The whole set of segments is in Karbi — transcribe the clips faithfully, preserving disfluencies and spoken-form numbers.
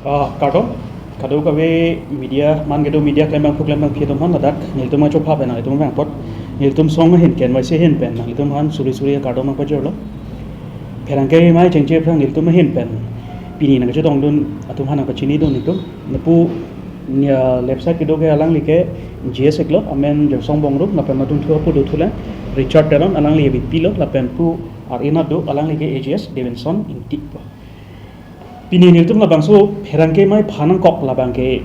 Ah, kardom, kadokave media, man kedo media klembang phu klembang phi atum aphan ladak, nelitum achopha pen nanglitum aphan apot, nelitum song ahin pen, maise ahin pen, nanglitum aphan suri suri kardom nangpajirlo. Pherangke mai chengche aphrang nelitum ahin pen pini nangchetongdun atum aphan nangpachinidun nelitum. Lapu, ah, left side kedo ke alangli ke G S Eklo, amen Jersong Bongrung, lapen madunthu apu do thulang Richard Teron, alangli A V P lo, lapen pu ar inat do, alangli ke A G S Devenson Ingti. Pini nelitum labangso pherangke mai aphan nangkok labang ke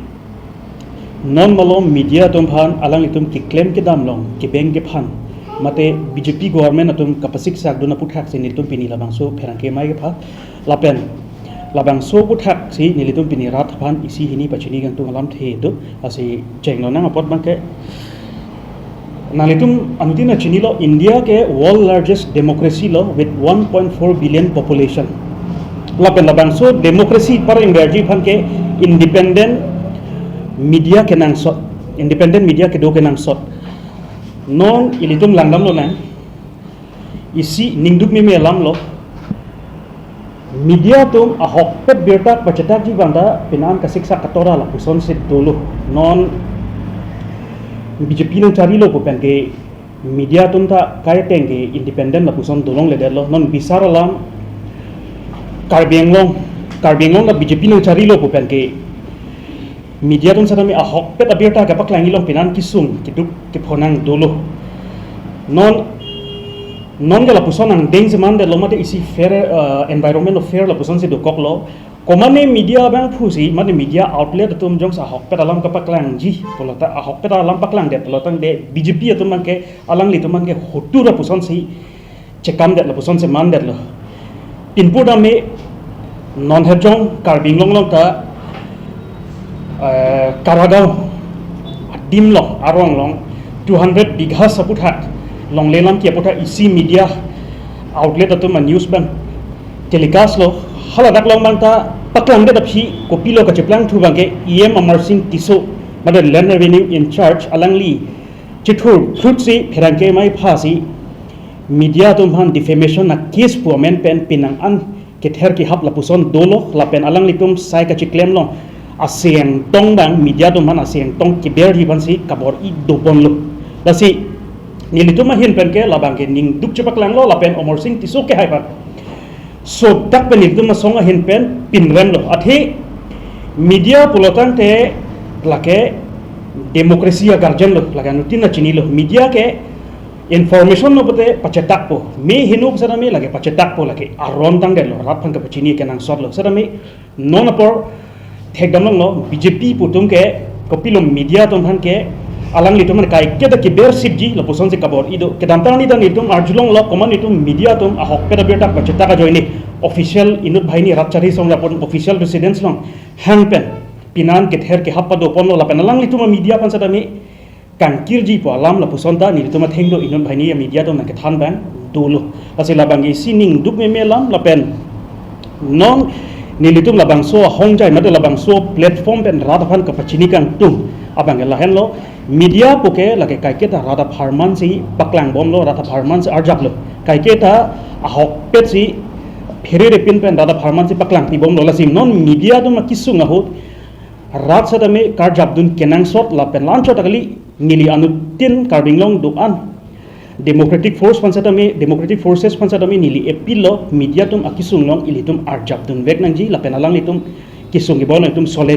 non malom media atum aphan alanglitum keklem kedam along kebeng kephan mate B J P government atum kapasiksakdun aputhak si nelitum pini labangso pherangke mai kepha lapen labangso aputhak si nelitum pini rat aphan isi hini pachini kangtung alamthe do. Lasi chenglonang apot abang ke nanglitum anuttin nangchinilo, India ke world largest democracy lo with one point four billion population. Lapen labangso democracy parengverji aphan ke independent media kenangsot, independent media kedo kenangsot. Non ilitum langdamlonang, isi ningduk meme alam lo. Media atum ahokpet birta pachetakji abang ta pinan kasiksak katora lapuson si dolo. Non B J P nangcharilo pu pen ke media atum ta kaiteng ke independent lapuson dolongledetlo. Non bisar alam Karbi Anglong, Karbi Anglong ta B J P nangcharilo pu pen ke media atum setame ahokpet abirta kepaklang along pinan kesung keduk kephonang dolo. Non, non ke lapuson angdeng si mandetlo mate isi fair, eh, environment of fair lapuson si dokoklo. Komane media abangphu si, mane media outlet atum jongsi ahokpet alam kepaklangji pulo ta, ahokpet alam paklangdet pulo tangte B J P atum abang ke, alanglitum abang ke hotur lapuson si chekamdet lapuson si mandetlo. Pinpur dame non hejong Karbi Anglong along ta, eh, Karagaon adim along arong along two hundred bighas aputhak longle lam ke aputhak isi media outlet atum a-news abang telecast lo. Haladak along abang ta paklangdet aphi kopilo kacheplangthu abang ke E M Amarsing Tisso, mate Land Revenue in charge, alangli chethurphut si pherangke mai aphan si media atum aphan defamation a-case pu amen pen pinang an kether kehap lapuson dolo lapen alanglitum sai kacheklemlong aseng tong abang media atum aphan aseng tong keberji aphan si kabor-i doponlo. Lasi nelitum ahin pen ke labang ke ningduk chepaklanglo lapen Amarsing Tisso ke hai aphan sodak pen nelitum asong ahin pen pinremlo. Athe media pulo tangte lake democracy a-guardian lo, lake anuttin nangchinilo. Media ke information lo pute pachetakpo, me heno setame lake pachetakpo, lake aron tangdetlo, rat aphan kapachini kenangsotlo. Setame non apor thekdamlonglo, B J P pu atum ke kopilo media atum aphan ke alanglitum aphan kaiketa kebersipji lapuson si kabor-i do. Kedamtang arni ta nelitum arjulonglo, komat nelitum media atum ahokpet abirta pachetak ajoine official inut banghini rat chari song rapon official residence along hang pen pinan kether kehap padoponlo lapen alanglitum a-media aphan setame kangkirji pu alam lapuson ta nelitum atheng do, inut banghini a-media atum nangkethan abang dolo. Lasi labang ke isi ningduk meme alam lapen non nelitum labangso ahongjai mate labangso platform pen rat aphan kapachini kangtung abang ke lahenlo. Media pu ke lake kaiketa rat apharman si paklangbomlo, rat apharman si arjaplo. Kaiketa ahokpet si pherere pin pen rat apharman si paklangpibomlo. Lasi non media atum akesung ahut rat setame karjapdun kenangsot lapen la-anchot ta kali, neli anuttin Karbi Anglong do-an Democratic Force aphan setame, Democratic Forces aphan setame neli appeal lo, media atum akesung along ilitum arjapdunvek nangji lapen alanglitum kesung kebon atum solid